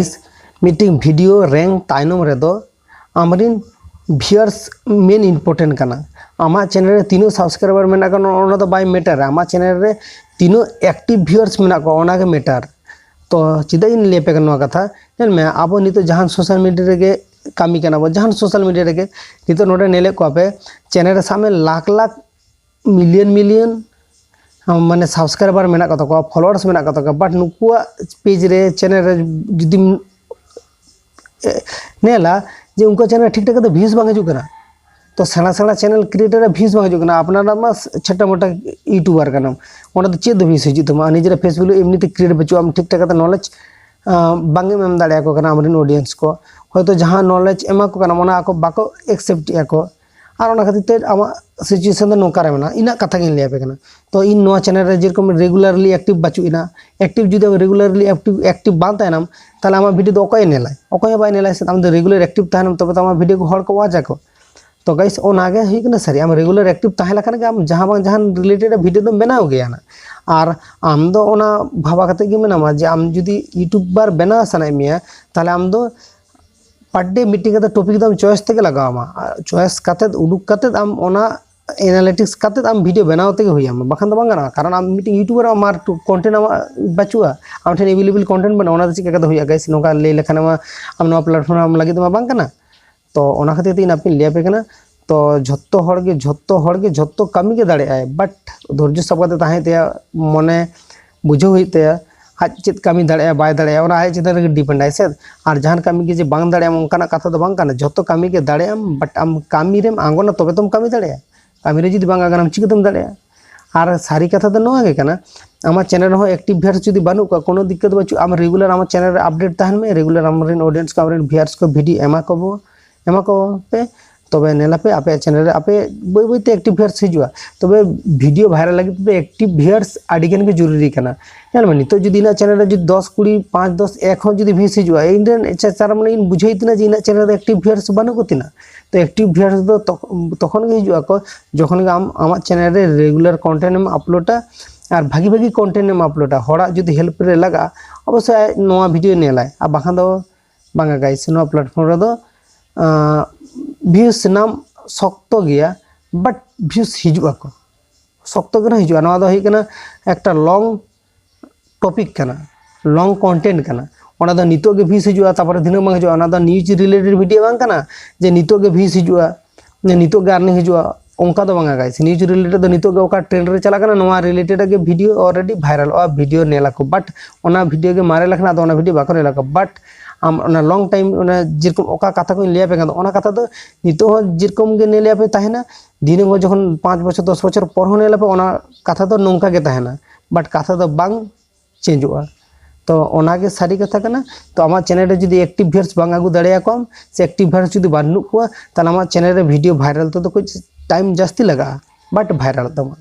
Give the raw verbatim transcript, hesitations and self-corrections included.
ᱤᱥ ᱢᱤᱫᱴᱤᱝ ᱵᱷᱤᱰᱤᱭᱳ ᱨᱮᱝᱠ ᱛᱟᱭᱱᱚᱢ ᱨᱮᱫᱚ ᱟᱢᱨᱤᱱ ᱵᱷᱤᱭᱟᱨᱥ ᱢᱮᱱ ᱤᱢᱯᱚᱨᱴᱮᱱᱴ ᱠᱟᱱᱟ᱾ ᱟᱢᱟᱜ ᱪᱮᱱᱮᱞ ᱨᱮ ᱛᱤᱱᱟᱹᱜ ᱥᱟᱵᱥᱠᱨᱟᱭᱵᱟᱨ ᱢᱮᱱᱟᱜ ᱠᱚᱣᱟ, ᱚᱱᱟ ᱫᱚ ᱵᱟᱭ ᱢᱮᱴᱟᱨᱟ᱾ ᱟᱢᱟᱜ ᱪᱮᱱᱮᱞ ᱨᱮ ᱛᱤᱱᱟᱹᱜ ᱮᱠᱴᱤᱵᱷ ᱵᱷᱤᱭᱟᱨᱥ ᱢᱮᱱᱟᱜ ᱠᱚᱣᱟ, ᱚᱱᱟᱜᱮ ᱢᱮᱴᱟᱨ᱾ ᱛᱚ ᱪᱮᱫᱟᱜ ᱤᱧ ᱞᱟᱹᱭ ᱟᱯᱮ ᱠᱟᱱᱟ ᱱᱚᱣᱟ ᱠᱟᱛᱷᱟ? ᱧᱮᱞ ᱢᱮ, ᱟᱵᱚ ᱱᱤᱛᱚᱜ ᱡᱟᱦᱟᱱ ᱥᱳᱥᱟᱞ ᱢᱤᱰᱤᱭᱟ ᱨᱮᱜᱮ ᱠᱟᱹᱢᱤ ᱠᱟᱱᱟ ᱵᱚ, ᱡᱟᱦᱟᱱ ᱥᱳᱥᱟᱞ ᱢᱤᱰᱤᱭᱟ ᱨᱮᱜᱮ ᱱᱤᱛᱚᱜ ᱱᱚᱰᱮ ᱧᱮᱞᱮᱫ ᱠᱚᱣᱟ ᱯᱮ, ᱪᱮᱱᱮᱞ ᱨᱮ ᱥᱟᱵ ᱢᱮ ᱞᱟᱠᱷ ᱞᱟᱠᱷ, ᱢᱤᱞᱤᱭᱚᱱ ᱢᱤᱞᱤᱭᱚᱱ ᱢᱟᱱᱮ ᱥᱟᱵᱥᱠᱨᱟᱭᱵᱟᱨ ᱢᱮᱱᱟᱜ ᱠᱚ ᱛᱟᱠᱚᱣᱟ, ᱯᱷᱚᱞᱳᱣᱟᱨᱥ ᱢᱮᱱᱟᱜ ᱠᱚ ᱛᱟᱠᱚᱣᱟ, ᱵᱟᱴ ᱱᱩᱠᱩᱣᱟᱜ ᱯᱮᱡᱽ ᱨᱮ, ᱪᱮᱱᱮᱞ ᱨᱮ ᱡᱩᱫᱤᱢ ᱧᱮᱞᱟ ᱡᱮ ᱩᱱᱠᱩᱣᱟᱜ ᱪᱮᱱᱮᱞ ᱨᱮ ᱴᱷᱤᱠ ᱴᱷᱟᱠ ᱠᱟᱛᱮ ᱵᱷᱤᱭᱩᱥ ᱵᱟᱝ ᱦᱤᱡᱩᱜ ᱠᱟᱱᱟ᱾ ᱛᱚ ᱥᱮᱬᱟ ᱥᱮᱬᱟ ᱪᱮᱱᱮᱞ ᱠᱨᱤᱭᱮᱴᱟᱨ ᱨᱮ ᱵᱷᱤᱭᱩᱥ ᱵᱟᱝ ᱦᱤᱡᱩᱜ ᱠᱟᱱᱟ, ᱟᱯᱱᱟᱨᱟᱜ ᱢᱟ ᱪᱷᱳᱴᱟ ᱢᱳᱴᱟ ᱤᱭᱩᱴᱩᱵᱟᱨ ᱠᱟᱱᱟᱢ, ᱚᱸᱰᱮ ᱫᱚ ᱪᱮᱫ ᱫᱚ ᱵᱷᱤᱭᱩᱥ ᱦᱤᱡᱩᱜ ᱛᱟᱢᱟ? ᱟᱨ ᱱᱤᱡᱮᱨᱟᱜ ᱯᱷᱮᱥᱵᱩᱠ ᱨᱮ ᱮᱢᱱᱤᱛᱮ ᱠᱨᱤᱭᱮᱴ ᱵᱟᱹᱪᱩᱜᱼᱟ, ᱟᱢ ᱴᱷᱤᱠ ᱴᱷᱟᱠ ᱠᱟᱛᱮ ᱱᱚᱞᱮᱡᱽ ᱵᱟᱝ ᱮᱢ ᱮᱢ ᱫᱟᱲᱮᱭᱟᱠᱚ ᱠᱟᱱᱟ ᱟᱢᱨᱮᱱ ᱚᱰᱤᱭᱮᱱᱥ ᱠᱚ᱾ ᱦᱚᱭᱛᱳ ᱡᱟᱦᱟᱸ ᱱᱚᱞᱮᱡᱽ ᱮᱢᱟ ᱠᱚ ᱠᱟᱱᱟᱢ, ᱚᱱᱟ ᱟᱠᱚ ᱵᱟᱠᱚ ᱮᱠᱥᱮᱯᱴ ᱮᱫᱼᱟ ᱠᱚ᱾ ᱟᱨ ᱚᱱᱟ ᱠᱷᱟᱹᱛᱤᱨ ᱛᱮ ᱟᱢᱟᱜ ᱥᱤᱪᱩᱭᱮᱥᱚᱱ ᱫᱚ ᱱᱚᱝᱠᱟ ᱨᱮ ᱢᱮᱱᱟᱜᱼᱟ᱾ ᱤᱱᱟᱹᱜ ᱠᱟᱛᱷᱟ ᱜᱤᱧ ᱞᱟᱹᱭ ᱟᱯᱮ ᱠᱟᱱᱟ᱾ ᱛᱚ ᱤᱧ ᱱᱚᱣᱟ ᱪᱮᱱᱮᱞ ᱨᱮ ᱡᱮᱨᱚᱠᱚᱢ ᱨᱮᱜᱩᱞᱟᱨᱞᱤ ᱮᱠᱴᱤᱵᱷ ᱵᱟᱹᱪᱩᱜ ᱮᱱᱟ, ᱮᱠᱴᱤᱵᱷ ᱡᱩᱫᱤ ᱟᱢ ᱨᱮᱜᱩᱞᱟᱨᱞᱤ ᱮᱠᱴᱤᱵᱷ, ᱮᱠᱴᱤᱵᱷ ᱵᱟᱝ ᱛᱟᱦᱮᱱᱟᱢ, ᱛᱟᱦᱚᱞᱮ ᱟᱢᱟᱜ ᱵᱷᱤᱰᱤᱭᱳ ᱫᱚ ᱚᱠᱚᱭᱮ ᱧᱮᱞᱟᱭ? ᱚᱠᱚᱭ ᱦᱚᱸ ᱵᱟᱭ ᱧᱮᱞᱟᱭ ᱥᱮ᱾ ᱟᱢ ᱫᱚ ᱨᱮᱜᱩᱞᱟᱨ ᱮᱠᱴᱤᱵᱷ ᱛᱟᱦᱮᱱᱟᱢ, ᱛᱚᱵᱮ ᱛᱚ ᱟᱢᱟᱜ ᱵᱷᱤᱰᱤᱭᱳ ᱠᱚ ᱦᱚᱲ ᱠᱚ ᱣᱟᱪ ᱟᱠᱚ᱾ ᱛᱚ ᱜᱟᱭᱥ, ᱚᱱᱟᱜᱮ ᱦᱩᱭᱩᱜ ᱠᱟᱱᱟ ᱥᱟᱹᱨᱤ᱾ ᱟᱢ ᱨᱮᱜᱩᱞᱟᱨ ᱮᱠᱴᱤᱵᱷ ᱛᱟᱦᱮᱸ ᱞᱮᱠᱷᱟᱱ ᱜᱮ ᱟᱢ ᱡᱟᱦᱟᱸ ᱵᱟᱝ ᱡᱟᱦᱟᱱ ᱨᱤᱞᱮᱴᱮᱰ ᱵᱷᱤᱰᱤᱭᱳ ᱫᱚᱢ ᱵᱮᱱᱟᱣ ᱜᱮᱭᱟ ᱱᱟᱜ᱾ ᱟᱨ ᱟᱢ ᱫᱚ ᱚᱱᱟ ᱵᱷᱟᱵᱟ ᱠᱟᱛᱮ ᱜᱮ ᱢᱮᱱᱟᱢᱟ ᱡᱮ ᱟᱢ ᱡᱩᱫᱤ ᱤᱭᱩᱴᱩᱵᱟᱨ ᱵᱮᱱᱟᱣ ᱥᱟᱱᱟᱭᱮᱫ ᱢᱮᱭᱟ, ᱛᱟᱦᱚᱞᱮ ᱟᱢ ᱫᱚ ᱯᱟᱨ ᱰᱮ ᱢᱤᱫᱴᱮᱱ ᱠᱟᱛᱮ ᱴᱚᱯᱤᱠ ᱫᱚ ᱟᱢ ᱪᱚᱭᱮᱥ ᱛᱮᱜᱮ ᱞᱟᱜᱟᱣ ᱟᱢᱟ᱾ ᱪᱚᱭᱮᱥ ᱠᱟᱛᱮ, ᱩᱰᱩᱠ ᱠᱟᱛᱮ ᱟᱢ ᱚᱱᱟ ᱮᱱᱟᱞᱤᱴᱤᱠᱥ ᱠᱟᱛᱮ ᱟᱢ ᱵᱷᱤᱰᱤᱭᱳ ᱵᱮᱱᱟᱣ ᱛᱮᱜᱮ ᱦᱩᱭ ᱟᱢᱟ, ᱵᱟᱠᱷᱟᱱ ᱫᱚ ᱵᱟᱝ ᱜᱟᱱᱚᱜᱼᱟ᱾ ᱠᱟᱨᱚᱱ ᱟᱢ ᱢᱤᱫᱴᱮᱱ ᱤᱭᱩᱴᱩᱵᱟᱨ, ᱟᱢᱟᱜ ᱠᱚᱱᱴᱮᱱᱴ ᱟᱢᱟᱜ ᱵᱟᱹᱪᱩᱜᱼᱟ, ᱟᱢ ᱴᱷᱮᱱ ᱮᱵᱮᱞᱮᱵᱮᱞ ᱠᱚᱱᱴᱮᱱᱴ ᱵᱟᱹᱱᱩᱜᱼᱟ, ᱚᱱᱟ ᱫᱚ ᱪᱮᱫ ᱞᱮᱠᱟᱛᱮ ᱦᱩᱭᱩᱜᱼᱟ ᱜᱟᱭᱥ? ᱱᱚᱝᱠᱟ ᱞᱟᱹᱭ ᱞᱮᱠᱷᱟᱱ ᱢᱟ ᱟᱢ ᱱᱚᱣᱟ ᱯᱞᱟᱴᱯᱷᱚᱨᱢ ᱞᱟᱹᱜᱤᱫ ᱢᱟ ᱵᱟᱝ ᱠᱟᱱᱟ᱾ ᱛᱚ ᱚᱱᱟ ᱠᱷᱟᱹᱛᱤᱨ ᱛᱮ ᱤᱧ ᱟᱯᱮᱧ ᱞᱟᱹᱭ ᱟᱯᱮ ᱠᱟᱱᱟ᱾ ᱛᱚ ᱡᱷᱚᱛᱚ ᱦᱚᱲ ᱜᱮ, ᱡᱷᱚᱛᱚ ᱦᱚᱲ ᱜᱮ ᱡᱷᱚᱛᱚ ᱠᱟᱹᱢᱤ ᱜᱮ ᱫᱟᱲᱮᱭᱟᱜᱼᱟᱭ, ᱵᱟᱴ ᱫᱷᱳᱨᱡᱚ ᱥᱟᱵ ᱠᱟᱛᱮ ᱛᱟᱦᱮᱸ ᱦᱩᱭᱩᱜ ᱛᱟᱭᱟ, ᱢᱚᱱᱮ ᱵᱩᱡᱷᱟᱹᱣ ᱦᱩᱭᱩᱜ ᱛᱟᱭᱟ, ᱟᱡ ᱪᱮᱫ ᱠᱟᱹᱢᱤ ᱫᱟᱲᱮᱭᱟᱜᱼᱟ ᱵᱟᱭ ᱫᱟᱲᱮᱭᱟᱜᱼᱟ, ᱚᱱᱟ ᱟᱡ ᱪᱮᱛᱟᱱ ᱨᱮᱜᱮ ᱰᱤᱯᱮᱱᱰ ᱟᱭ ᱥᱮ᱾ ᱟᱨ ᱡᱟᱦᱟᱱ ᱠᱟᱹᱢᱤ ᱜᱮ ᱡᱮ ᱵᱟᱝ ᱫᱟᱲᱮᱭᱟᱜᱼᱟᱢ, ᱚᱱᱠᱟᱱᱟᱜ ᱠᱟᱛᱷᱟ ᱫᱚ ᱵᱟᱝ ᱠᱟᱱᱟ᱾ ᱡᱷᱚᱛᱚ ᱠᱟᱹᱢᱤ ᱜᱮ ᱫᱟᱲᱮᱭᱟᱜᱼᱟᱢ, ᱵᱟᱴ ᱟᱢ ᱠᱟᱹᱢᱤ ᱨᱮᱢ ᱟᱬᱜᱚᱱᱟ ᱛᱚᱵᱮ ᱛᱚᱢ ᱠᱟᱹᱢᱤ ᱫᱟᱲᱮᱭᱟᱜᱼᱟ᱾ ᱠᱟᱹᱢᱤ ᱨᱮ ᱡᱩᱫᱤ ᱵᱟᱝ ᱟᱬᱜᱚᱱᱟᱢ ᱪᱤᱠᱟᱹᱛᱮᱢ ᱫᱟᱲᱮᱭᱟᱜᱼᱟ? ᱟᱨ ᱥᱟᱹᱨᱤ ᱠᱟᱛᱷᱟ ᱫᱚ ᱱᱚᱣᱟ ᱜᱮ ᱠᱟᱱᱟ, ᱟᱢᱟᱜ ᱪᱮᱱᱮᱞ ᱨᱮᱦᱚᱸ ᱮᱠᱴᱤᱵᱷ ᱵᱷᱤᱭᱩᱣᱟᱨᱥ ᱡᱩᱫᱤ ᱵᱟᱹᱱᱩᱜ ᱠᱚᱣᱟ, ᱠᱳᱱᱳ ᱫᱤᱠᱠᱟᱛ ᱵᱟᱹᱪᱩᱜ, ᱟᱢ ᱨᱮᱜᱩᱞᱟᱨ ᱟᱢᱟᱜ ᱪᱮᱱᱮᱞ ᱨᱮ ᱟᱯᱰᱮᱴ ᱛᱟᱦᱮᱱ ᱢᱮ, ᱨᱮᱜᱩᱞᱟᱨ ᱟᱢᱨᱮᱱ ᱚᱰᱤᱭᱮᱱᱥ ᱠᱚ, ᱟᱢᱨᱮᱱ ᱵᱷᱤᱭᱩᱣᱟᱨᱥ ᱠᱚ ᱵᱷᱤᱰᱤᱭᱳ ᱮᱢᱟ ᱠᱚ ᱵᱚ, ᱮᱢᱟ ᱠᱚ ᱯᱮ᱾ ᱛᱚᱵᱮ ᱧᱮᱞᱟᱯᱮ ᱟᱯᱮᱭᱟᱜ ᱪᱮᱱᱮᱞ ᱨᱮ ᱟᱯᱮ ᱵᱟᱹᱭ ᱵᱟᱹᱭᱛᱮ ᱮᱠᱴᱤᱵᱷ ᱵᱷᱤᱭᱩᱣᱟᱨᱥ ᱦᱤᱡᱩᱜᱼᱟ᱾ ᱛᱚᱵᱮ ᱵᱷᱤᱰᱤᱭᱳ ᱵᱷᱟᱭᱨᱟᱞ ᱞᱟᱹᱜᱤᱫ ᱛᱮᱫᱚ ᱮᱠᱴᱤᱵᱷ ᱵᱷᱤᱭᱩᱣᱟᱨᱥ ᱟᱹᱰᱤ ᱜᱟᱱ ᱜᱮ ᱡᱚᱨᱩᱨᱤ ᱠᱟᱱᱟ᱾ ᱧᱮᱞ ᱢᱮ, ᱱᱤᱛᱚᱜ ᱡᱩᱫᱤ ᱤᱧᱟᱹᱜ ᱪᱮᱱᱮᱞ ᱨᱮ ᱡᱩᱫᱤ ᱫᱚᱥ, ᱠᱩᱲᱤ, ᱯᱟᱸᱪ, ᱫᱚᱥ, ᱮᱠ ᱦᱚᱸ ᱡᱩᱫᱤ ᱵᱷᱤᱭᱩᱥ ᱦᱤᱡᱩᱜᱼᱟ, ᱤᱧ ᱨᱮᱱ ᱪᱟ-, ᱪᱟᱨ ᱢᱟᱱᱮ ᱤᱧ ᱵᱩᱡᱷᱟᱹᱣ ᱛᱤᱧᱟ ᱡᱮ ᱤᱧᱟᱹᱜ ᱪᱮᱱᱮᱞ ᱨᱮ ᱮᱠᱴᱤᱵᱷ ᱵᱷᱤᱭᱩᱣᱟᱨᱥ ᱵᱟᱹᱱᱩᱜ ᱠᱚ ᱛᱤᱧᱟ᱾ ᱛᱚ ᱮᱠᱴᱤᱵᱷ ᱵᱷᱤᱭᱩᱣᱟᱨᱥ ᱫᱚ ᱛᱚᱠᱷ-, ᱛᱚᱠᱷᱚᱱ ᱜᱮ ᱦᱤᱡᱩᱜ ᱟᱠᱚ ᱡᱚᱠᱷᱚᱱ ᱜᱮ ᱟᱢ ᱟᱢᱟᱜ ᱪᱮᱱᱮᱞ ᱨᱮ ᱨᱮᱜᱩᱞᱟᱨ ᱠᱚᱱᱴᱮᱱᱴ ᱮᱢ ᱟᱯᱞᱳᱰᱟ᱾ ᱟᱨ ᱵᱷᱟᱹᱜᱤ ᱵᱷᱟᱹᱜᱤ ᱠᱚᱱᱴᱮᱱᱴ ᱮᱢ ᱟᱯᱞᱳᱰᱟ, ᱦᱚᱲᱟᱜ ᱡᱩᱫᱤ ᱦᱮᱞᱯ ᱨᱮ ᱞᱟᱜᱟᱜᱼᱟ, ᱚᱵᱚᱥᱥᱳᱭ ᱟᱡ ᱱᱚᱣᱟ ᱵᱷᱤᱰᱤᱭᱳ ᱧᱮᱞᱟᱭ, ᱟᱨ ᱵᱟᱠᱷᱟᱱ ᱫᱚ ᱵᱟᱝᱟ ᱜᱟᱭᱥ, ᱱᱚᱣᱟ ᱯᱞᱟᱴᱯᱷᱚᱨᱢ ᱨᱮᱫᱚ ᱵᱷᱤᱭᱩᱥ ᱧᱟᱢ ᱥᱚᱠᱛᱚ ᱜᱮᱭᱟ, ᱵᱟᱴ ᱵᱷᱤᱭᱩᱥ ᱦᱤᱡᱩᱜ ᱟᱠᱚ, ᱥᱚᱠᱛᱚ ᱜᱮ ᱦᱤᱡᱩᱜᱼᱟ᱾ ᱱᱚᱣᱟ ᱫᱚ ᱦᱩᱭᱩᱜ ᱠᱟᱱᱟ ᱮᱠᱴᱟ ᱞᱚᱝ ᱴᱚᱯᱤᱠ ᱠᱟᱱᱟ, ᱞᱚᱝ ᱠᱚᱱᱴᱮᱱᱴ ᱠᱟᱱᱟ᱾ ᱚᱱᱟ ᱫᱚ ᱱᱤᱛᱚᱜ ᱜᱮ ᱵᱷᱤᱭᱩᱥ ᱦᱤᱡᱩᱜᱼᱟ, ᱛᱟᱨᱯᱚᱨᱮ ᱫᱤᱱᱟᱹᱢ ᱵᱟᱝ ᱦᱤᱡᱩᱜᱼᱟ᱾ ᱚᱱᱟ ᱫᱚ ᱱᱤᱭᱩᱡᱽ ᱨᱤᱞᱮᱴᱮᱰ ᱵᱷᱤᱰᱤᱭᱳ ᱵᱟᱝ ᱠᱟᱱᱟ ᱡᱮ ᱱᱤᱛᱚᱜ ᱜᱮ ᱵᱷᱤᱭᱩᱥ ᱦᱤᱡᱩᱜᱼᱟ, ᱡᱮ ᱱᱤᱛᱚᱜ ᱜᱮ ᱟᱨᱱᱤᱝ ᱦᱤᱡᱩᱜᱼᱟ, ᱚᱱᱠᱟ ᱫᱚ ᱵᱟᱝᱟ ᱜᱟᱭᱥ᱾ ᱱᱤᱭᱩᱡᱽ ᱨᱤᱞᱮᱴᱮᱰ ᱫᱚ ᱱᱤᱛᱚᱜ ᱜᱮ ᱚᱠᱟ ᱴᱨᱮᱱᱰ ᱨᱮ ᱪᱟᱞᱟᱜ ᱠᱟᱱᱟ, ᱱᱚᱣᱟ ᱨᱤᱞᱮᱴᱮᱰ ᱜᱮ ᱵᱷᱤᱰᱤᱭᱳ ᱚᱞᱨᱮᱰᱤ ᱵᱷᱟᱭᱨᱟᱞᱚᱜᱼᱟ, ᱵᱷᱤᱰᱤᱭᱳ ᱧᱮᱞ ᱟᱠᱚ᱾ ᱵᱟᱴ ᱚᱱᱟ ᱵᱷᱤᱰᱤᱭᱳ ᱜᱮ ᱢᱟᱨᱮ ᱞᱮᱠᱷᱟᱱ ᱟᱫᱚ ᱚᱱᱟ ᱵᱷᱤᱰᱤᱭᱳ ᱵᱟᱠᱚ ᱧᱮᱞ ᱟᱠᱚ᱾ ᱵᱟᱴ ᱟᱢ ᱚᱱᱟ ᱞᱚᱝ ᱴᱟᱭᱤᱢ, ᱚᱱᱟ ᱡᱮᱨᱚᱠᱚᱢ ᱚᱠᱟ ᱠᱟᱛᱷᱟ ᱠᱚᱧ ᱞᱟᱹᱭ ᱟᱯᱮ ᱠᱟᱱ ᱫᱚ, ᱚᱱᱟ ᱠᱟᱛᱷᱟ ᱫᱚ ᱱᱤᱛᱚᱜ ᱦᱚᱸ ᱡᱮᱨᱚᱠᱚᱢ ᱜᱮ ᱧᱮᱞ ᱟᱯᱮ ᱛᱟᱦᱮᱱᱟ, ᱫᱤᱱᱟᱹᱢ ᱦᱚᱸ ᱡᱚᱠᱷᱚᱱ ᱯᱟᱸᱪ ᱵᱚᱪᱷᱚᱨ, ᱫᱚᱥ ᱵᱚᱪᱷᱚᱨ ᱯᱚᱨ ᱦᱚᱸ ᱧᱮᱞ ᱟᱯᱮ, ᱚᱱᱟ ᱠᱟᱛᱷᱟ ᱫᱚ ᱱᱚᱝᱠᱟ ᱜᱮ ᱛᱟᱦᱮᱱᱟ, ᱵᱟᱴ ᱠᱟᱛᱷᱟ ᱫᱚ ᱵᱟᱝ ᱪᱮᱧᱡᱚᱜᱼᱟ᱾ ᱛᱚ ᱚᱱᱟᱜᱮ ᱥᱟᱹᱨᱤ ᱠᱟᱛᱷᱟ ᱠᱟᱱᱟ᱾ ᱛᱚ ᱟᱢᱟᱜ ᱪᱮᱱᱮᱞ ᱨᱮ ᱡᱩᱫᱤ ᱮᱠᱴᱤᱵᱷ ᱵᱷᱤᱭᱩᱣᱟᱨᱥ ᱵᱟᱝ ᱟᱹᱜᱩ ᱫᱟᱲᱮᱭᱟᱠᱚᱣᱟᱢ, ᱥᱮ ᱮᱠᱴᱤᱵᱷ ᱵᱷᱤᱭᱩᱣᱟᱨᱥ ᱡᱩᱫᱤ ᱵᱟᱹᱱᱩᱜ ᱠᱚᱣᱟ, ᱛᱟᱦᱚᱞᱮ ᱟᱢᱟᱜ ᱪᱮᱱᱮᱞ ᱨᱮ ᱵᱷᱤᱰᱤᱭᱳ ᱵᱷᱟᱭᱨᱟᱞ ᱛᱮᱫᱚ ᱠᱟᱹᱡ ᱴᱟᱭᱤᱢ ᱡᱟᱹᱥᱛᱤ ᱞᱟᱜᱟᱜᱼᱟ, ᱵᱟᱴ ᱵᱷᱟᱭᱨᱟᱞᱚᱜ ᱛᱟᱢᱟ᱾